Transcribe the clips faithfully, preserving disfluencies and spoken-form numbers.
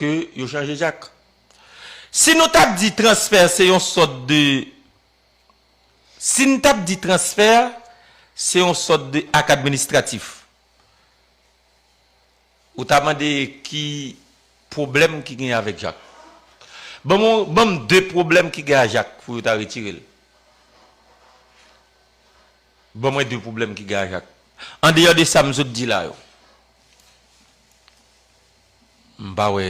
ke yo chanje Jak. Si nou t ap di transfè se yon sòt de, si n t ap di transfè, se yon sòt de ak administratif. Ou ta mande ki pwoblèm ki gen avèk Jak. Ban m, ban m de pwoblèm ki gen a Jak pou yo ta retire l. Ban mwen de pwoblèm ki gen a Jak. Andeyò de sa m sot di la yo. M pa wè.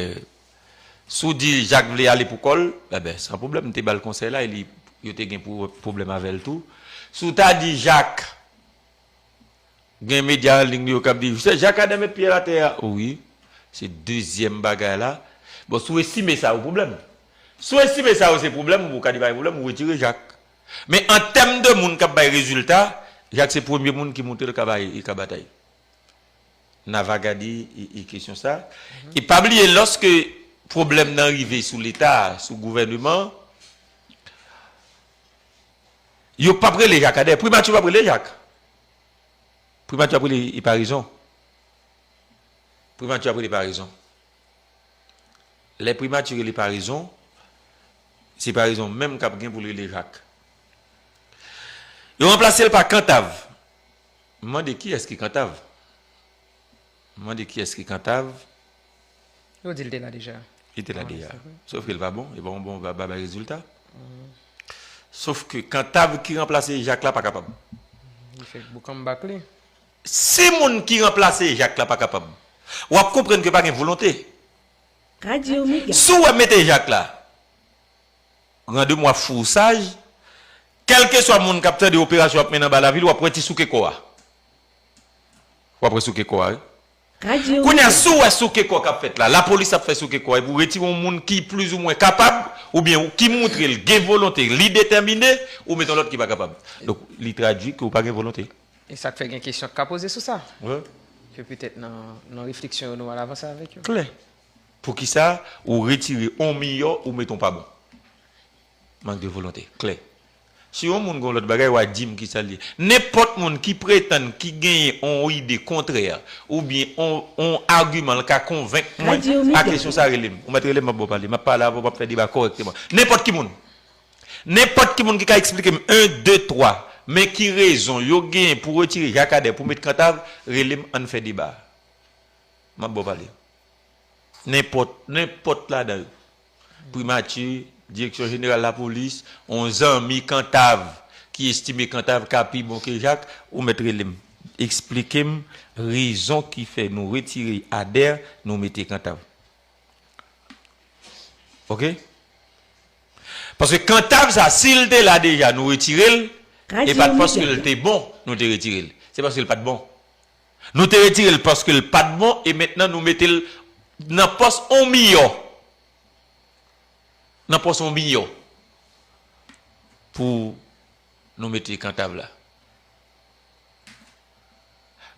Si w di Jak vle ale pou kò l, enben, san pwoblèm, m te ba l konsèy la, e li, yo te gen pou, pwoblèm avè l tou. Si w ta di Jak, gen medya an liy yo k ap di, se Jak Adè met pye l atè a. Wi, se dezyèm bagay la. Bon, si w estime sa yon pwoblèm. Si w estime sa yo se pwoblèm, ou ka di pa gen pwoblèm, ou retire Jak. Men an tèm de moun k ap bay rezilta, Jak se premye moun ki montre l ka bay, li ka batay. N a va gade e, e kesyon sa. E pa bliye, lòske pwoblèm nan rive sou Leta, sou gouvèneman, yo p ap rele Jak Adè. Primati p ap rele Jak. Primati ap rele e pa rezon. Primati ap rele pa rezon. Lè primati rele pa rezon, se pa rezon menm k ap gen pou l rele Jak. Yo ranplase l pa Kantav. M mande kiyès ki Kantav? M mande kiyès ki Kantav? Yo di l te la deja. Li te la deja. Sof ke l pa bon, li pa yon bon, pa bay rezilta. Sof ke Kantav ki ranplase Jak la pa kapab. Li fèk boukanm bak li. Si moun ki ranplase Jak la pa kapab, w ap konprann ke pa gen volonte. Si w wè mete Jak la, randevou ap fou saj, kèlkeswa moun k ap tande operasyon ap mennen anba lavil, w ap wè ti souke kò a. W ap wè souke kò a, wi. Kounye a, si w wè souke kò k ap fèt la, lapolis ap fè souke kò a, epi w retire yon moun ki plizoumwen kapab, oubyen ki montre l gen volonte, li detèmine, ou mete yon lòt ki pa kapab. Donk, li tradui ke w pa gen volonte. E sa k fè gen kesyon k ka poze sou sa. Ke petèt nan, nan refleksyon yo nou al avanse avèk yo. Klè. Poukisa ou retire on miyò ou met on pa bon? Mank de volonte. Klè. Si yon moun gen yon lòt bagay, w a di m kisa l ye. Nenpòt moun ki pretann ki genyen on ide kontrè oubyen on, on agiman l ka konvenk mwen a kesyon sa, rele m. Ou mèt rele m, m ap ba w pale. M ap pale avè w, m ap fè deba kòrèkteman. Nenpòt ki moun. Nenpòt ki moun ki ka eksplike m en, de, twa, men ki rezon yo genyen pou retire Jakadè pou met Kantav, rele m, ann fè deba. M ap ba w pale. Nenpòt, nenpòt ladan yo. Primati, direksyon jeneral lapolis, on zanmi Kantav ki estime Kantav ka pi bon ke Jak, ou mèt rele m. Eksplike m rezon ki fè nou retire Adè, nou mete Kantav. Oke? Paske Kantav sa, si l te la deja, nou retire l, e pa t paske l te bon, nou te retire l. Se paske l pa t bon. Nou te retire l paske l pa t bon, e mentnan nou mete l nan pòs on miyò. Nan pòs on miyò. Pou nou mete Kantav la.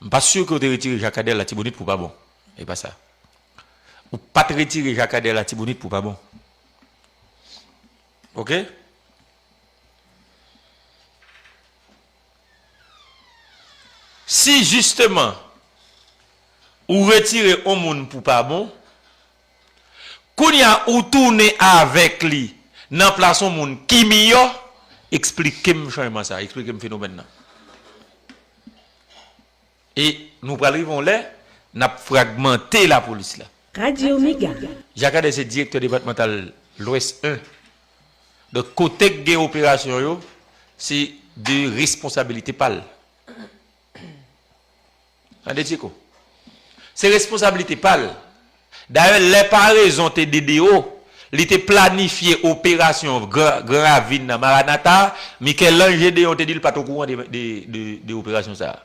M pa si ke w te retire Jakadè Latibonit pou pa bon. E pa sa. Ou pa t retire Jakadè Latibonit pou pa bon. Oke? Si jisteman ou retire on moun pou pa bon, kounye a ou tounen avèk li nan plas on moun ki miyò, eksplike m chanjman sa, eksplike m fenomèn nan. E nou pral rive yon lè, n ap fragmante lapolis la. Radio Mega. Jakadè se direktè depatmantal Lwès en. Donk, kote k gen operasyon yo, se de responsabilite pa l. Tande, Tcheko. Se responsabilite pa l. Dayè, lè Parezon te D D O, li te planifye operasyon Gran, Gran Ravin nan Maranata, Michel-Ange Gédéon te di l pa t okouran de, de, de, de operasyon sa a.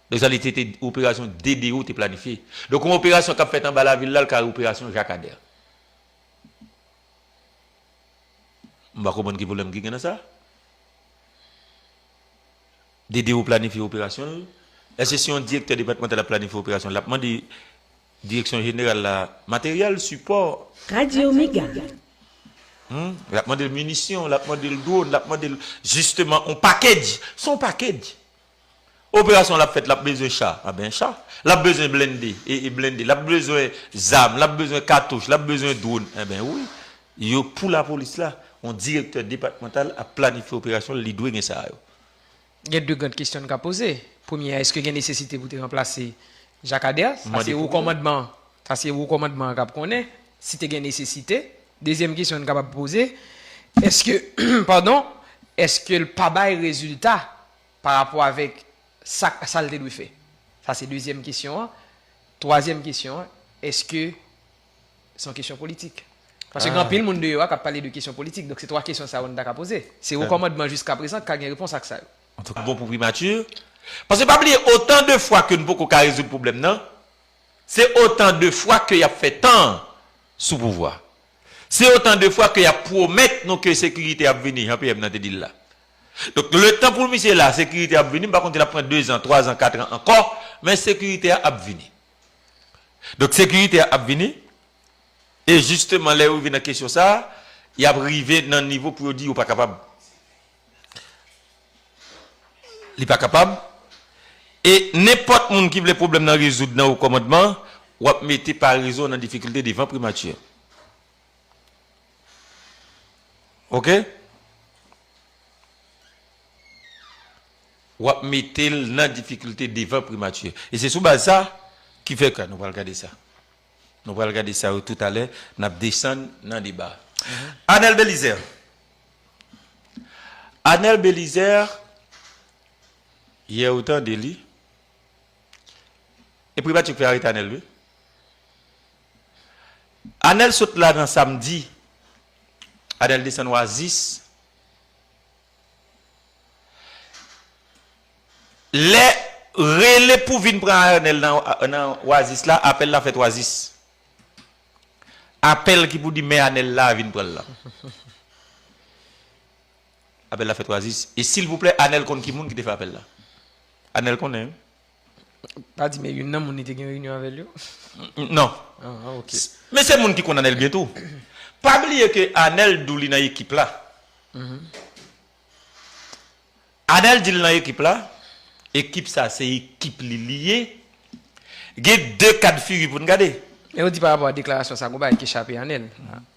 Donk, sa li te, te operasyon D D O te planifye. Donk, yon operasyon k ap fèt anba lavil la, l ka operasyon Jakadè. M pa konprann ki pwoblèm ki gen nan sa. D D O planifye operasyon l. Èske si yon direktè depatmantal ap planifye operasyon, l ap mande direksyon jeneral la materyèl, sipò? Radio Mega. Hmm? L ap mande l minisyon, l ap mande l dwòn, l ap mande l, jisteman, on package. Se on package. Operasyon l ap fèt, l ap bezwen cha, anben cha. L ap bezwen blende, e, e blende. L ap bezwen zam, l ap bezwen katouch, l ap bezwen dwòn, enben wi. Yo, pou lapolis la, yon direktè depatmantal ap planifye operasyon l, li dwe gen sa yo. Gen de gran kesyon n ka poze. Premye a, èske gen nesesite pou te ranplase Jacques Ader? Sa se wo kòmandman, sa se wo kòmandman an k ap konnen si te gen nesesite. Dezyèm kesyon n kapab poze, èske, padon, èske l pa bay rezilta pa rapò avèk sa, sa l te dwe fè? Sa se dezyèm kesyon an. Twazyèm kesyon an, èske se yon kesyon politik? Paske gen anpil moun deyò a k ap pale de kesyon politik. Donk se twa kesyon sa yo n ta ka poze. Se wo kòmandman jiska prezan k ka gen repons ak sa yo. Antouka, bon pou primati. Paske pa bliye, otan de fwa ke n poko ka rezoud pwoblèm nan, se otan de fwa ke y ap fè tan sou pouvwa. Se otan de fwa ke y ap pwomèt nou ke sekirite ap vini, jan P M nan te di l la. Donk, letan pou misye la, sekirite ap vini, m pa konn si l ap pran dezan, twazan, katran ankò, men sekirite a ap vini. Donk, sekirite a ap vini, e jisteman, lè yo rive nan kesyon sa a, y ap rive nan nivo pou yo di yo pa kapab. Li pa kapab. E nenpòt moun ki vle pwoblèm nan rezoud nan wo kòmandman, w ap mete parèzon nan difikilte devan primati. Oke? W ap mete l nan difikilte devan primati. E se sou baz sa ki fè ke nou pral gade sa. Nou pral gade sa yo toutalè, n ap desann nan deba. Anèl Belizaire. Anèl Belizaire, yè ou tande li. E primati k fè arete Anèl, wi. Anèl sot la nan samdi. Anèl desann Wazis. Lè rele pou vin pran Anèl nan, nan Wazis la, apèl la fèt Wazis. Apèl ki pou di men Anèl la vin pran l la. Apèl la fèt Wazis. E silvouplè, Anèl konn ki moun ki te fè apèl la. Anèl konnen, wi. Pa di men youn nan moun li te gen reyinyon avè l yo. Non. Ah, ok. Men se moun ki konn Anèl byen tou. Pa bliye ke Anèl di w li nan ekip la. Anèl di l nan ekip la. Ekip sa se ekip li li ye. Gen de kad figi pou n gade. Men yo di pa rapò a deklarasyon sa, gon bagay ki chape Anèl.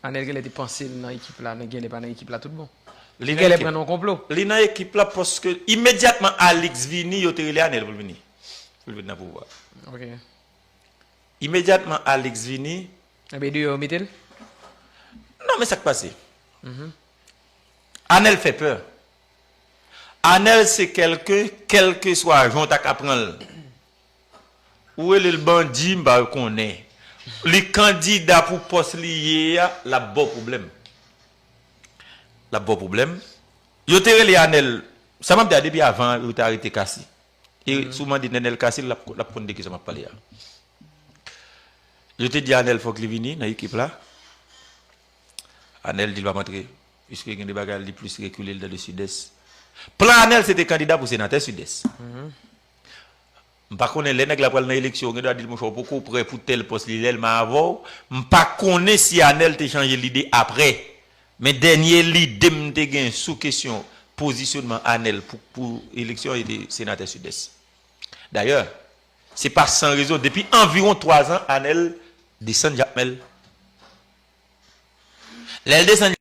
Anèl genlè te panse l nan ekip la, men genlè pa nan ekip la tout bon. Li genlè pran nan yon konplo. Li nan ekip la paske imedyatman Alix vini, yo te rele Anèl pou l vini. Pou l vin nan pouvwa. Ok. Imedyatman Alix vini. Enben deyò yo mete l? Non, men sa k pase. Anèl fè pè. Anèl se kèlke, kèlkeswa jan w ta ka pran l. Ou rele l bandi, m pa konnen. Li kandida pou pòs li ye a, l ap ba w pwoblèm. L ap ba w pwoblèm. Yo te rele Anèl, sa m ap di a depi avan yo te arete Cassy. E si w mande Nenel Cassy, l ap, l ap konn de kisa m ap pale a. Yo te di Anèl fòk li vini nan ekip la. Anèl di l p ap antre, piske gen de bagay li plis rekile l dan le Sidès. Plan Anèl se te kandida pou senatè Sidès. M pa konnen lè nèg la pral nan eleksyon, ou gen dwa di l monchè ou poko prè pou tèl pòs, li lè l ma avè w. M pa konnen si Anèl te chanje lide aprè. Men dènye lide m te gen sou kesyon pozisyonman Anèl pou, pou eleksyon an, se te senatè Sidès. Dayè, se pa san rezon, depi anviwon twa zan, Anèl desann Jakmèl. Lè l desann